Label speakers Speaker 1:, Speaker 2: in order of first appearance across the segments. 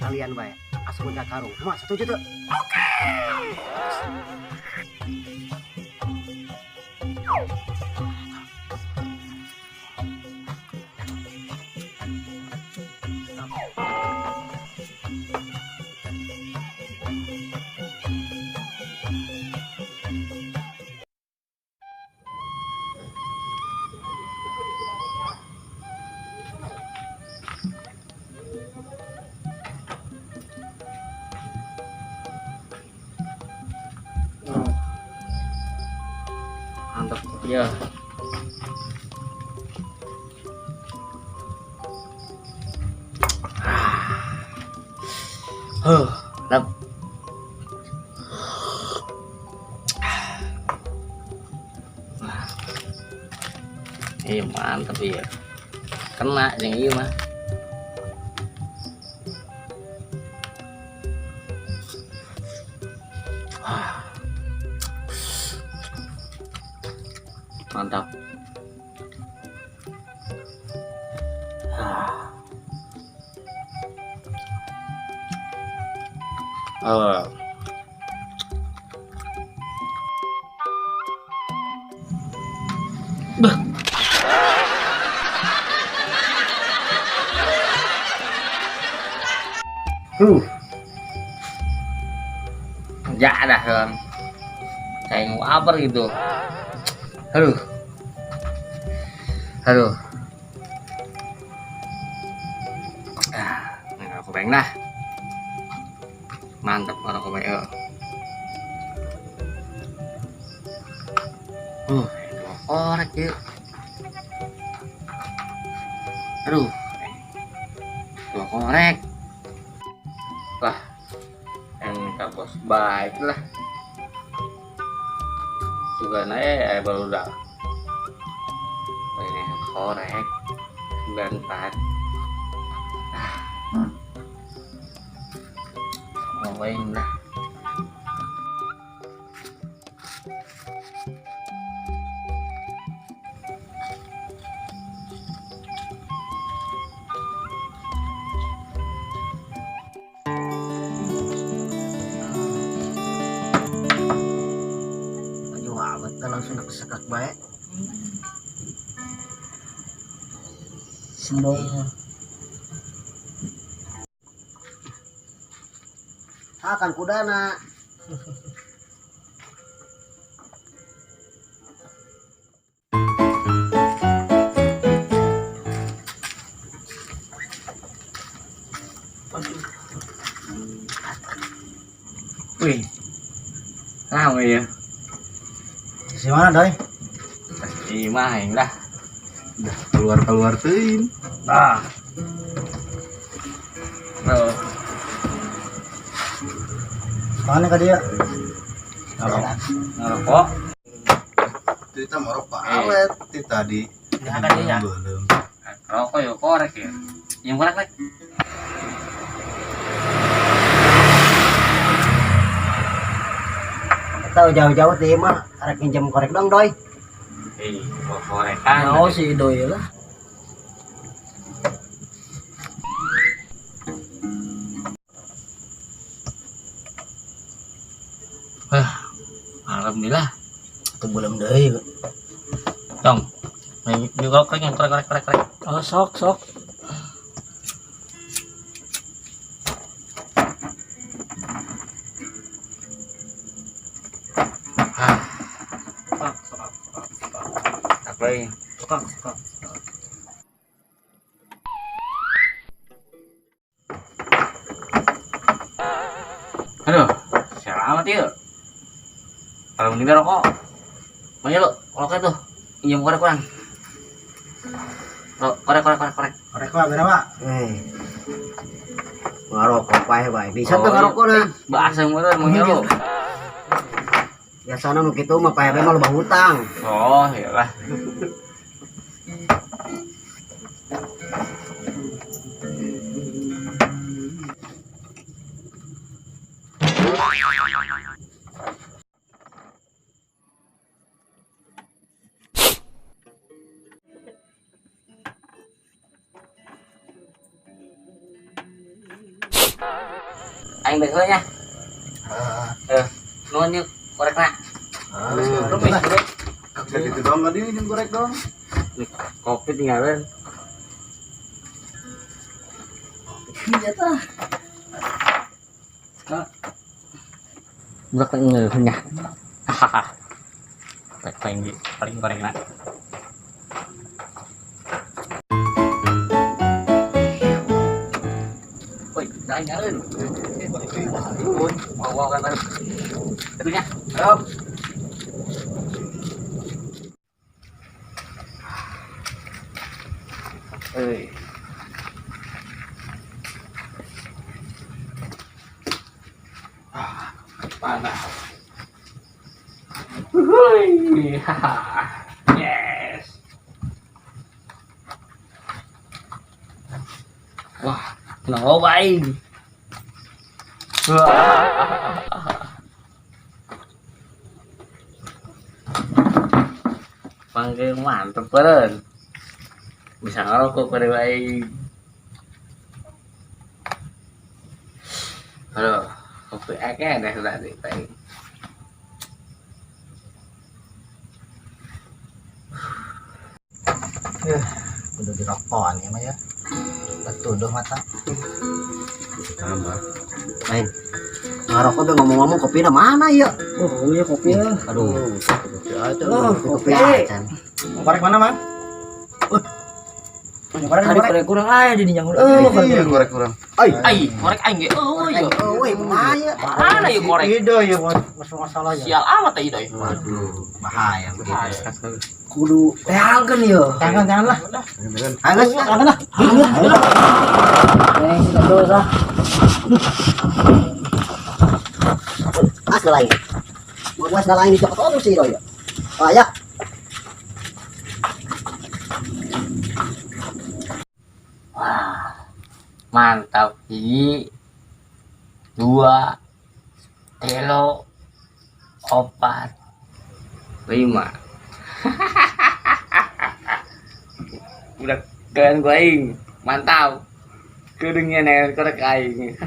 Speaker 1: Talian bae. Asupkeun ka karung. Kumaha, setuju teu? Oke.
Speaker 2: Mantap ya. Huh, lep. Iya mantap iya. Kena jeung ieu mah. Wah. Mantap. Ah. Oh. Bah. Ya dah kan. Kayak nguaper gitu. Aduh. Aduh. Ah, ngerokok beng lah. Mantap ngerokok beng. Korek yuk. Aduh. Dua korek. Wah. Yang bos baik lah. Juga naik baru udah. Ini korek 94. Ah. Ngapain lah.
Speaker 1: Langsung kesekak baik.
Speaker 2: Sembong.
Speaker 1: Akan kudana.
Speaker 2: Wih, rame ya.
Speaker 1: Si mana doi?
Speaker 2: Si main lah.
Speaker 3: Udah keluar-keluar teuing.
Speaker 2: Ah. Oh.
Speaker 1: Mana ka dia?
Speaker 2: Ngerokok.
Speaker 3: Kita merokok awet ti tadi.
Speaker 2: Ya kan dia. Rokok yo korek ya. Yang korek lek.
Speaker 1: Tahu jauh-jauh teh mah arek minjem korek dong doi.
Speaker 2: Mau korekan.
Speaker 4: Mau si doi lah.
Speaker 2: Wah, alhamdulillah.
Speaker 4: Itu belum deui.
Speaker 2: Dong. Ini korek yang korek korek korek.
Speaker 4: Oh, sok sok.
Speaker 2: Suka, suka. Aduh, selamat yuk. Kalau mending rokok. Mana lu? Rokoknya tuh. Pinjam korek kurang. Korek korek korek korek.
Speaker 1: Korek lah berapa? Ngarokok paeh bae. Bisa tuh ngarokok nah.
Speaker 2: Bahasa meureun emang lu.
Speaker 1: Biasana nu kitu mah paeh bae mah loba hutang.
Speaker 2: Oh, iyalah. Aing balik heula nya.
Speaker 3: Heeh.
Speaker 2: Nuhun yuk korekna.
Speaker 3: Ah,
Speaker 2: Rumis, bro.
Speaker 3: Bisa gitu doang tadi minjem korek doang.
Speaker 2: Kopi tinggalin.
Speaker 4: Iya tah.
Speaker 2: Budak ngeuhnya. Hahaha. Rek paling paling korekna. Woi, dah nyalain. Wow, wow, kan. Itunya. Ayo. Euy. Ah, panas. Wuhui. Yes. Wah, kenapa aing? Wah. Panggil mantep beren. Bisa ngerokok pada aing. Aduh, kopi akeh deh tadi aing.
Speaker 3: Kudu dirokokan ya mah ya. Betuduh mata.
Speaker 1: Sama. Lain. Ngarokok be ngomong-ngomong kopi mana ya?
Speaker 4: Oh, iya kopi ya.
Speaker 1: Aduh, kopi aja.
Speaker 4: Oh,
Speaker 1: Kopi
Speaker 4: kopi.
Speaker 1: acan.
Speaker 3: Korek mana, Man? Korek
Speaker 4: Tadi korek kurang aja di yang udah.
Speaker 3: Iya, korek kurang.
Speaker 2: Ai, korek aing ge eueuh ya.
Speaker 1: Oh, weh, kumaha ya?
Speaker 2: Mana ya korek?
Speaker 3: Ide ya masuk masalah ya.
Speaker 2: Sial amat teh ieu.
Speaker 1: Waduh, bahaya begitu.
Speaker 4: Kudu teangkeun ya.
Speaker 3: Jangan, jangan lah.
Speaker 1: Ayo, geus.
Speaker 3: Jangan lah.
Speaker 4: Eh, kita dosa.
Speaker 1: As lain. Mau was lain di cokot sih ya. Oh, ya.
Speaker 2: Wah, mantap. Ini 2, 3, 4, 5. Udah keren gua aing. Mantap. Kudungnya nih korek aing.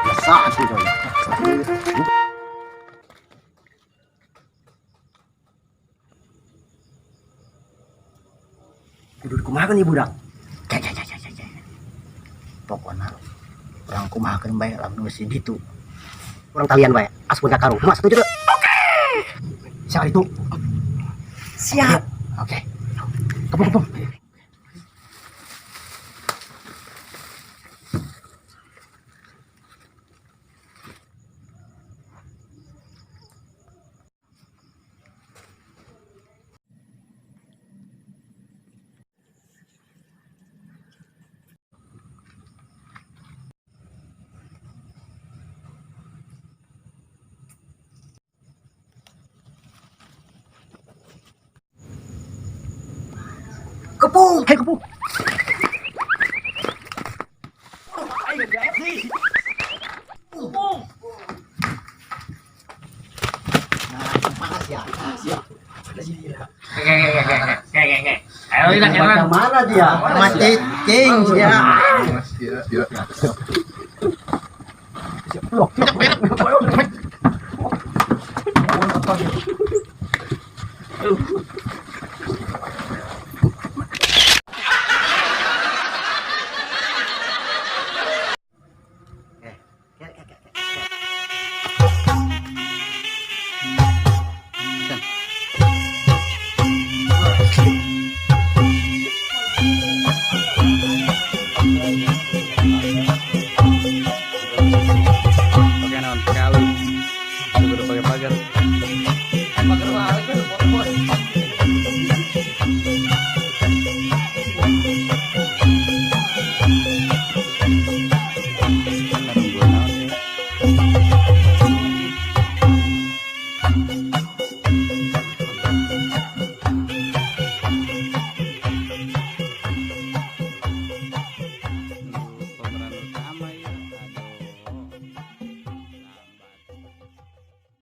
Speaker 1: Besar sih doi. Kudu dikumahakeun ieu budak.
Speaker 3: Cek, cek, cek, cek, cek. Pokona urang kumahakeun bae lamun geus ditu.
Speaker 1: Urang talian bae. Aspun ka karung. Kumaha setuju teu? Oke.
Speaker 3: Siap itu.
Speaker 1: Siap.
Speaker 3: Oke. Kepung, kepung.
Speaker 1: Kepung, hei kepung. Nah, ya.
Speaker 2: Ayo kita
Speaker 1: Macam mana dia?
Speaker 3: Sama cicing ya.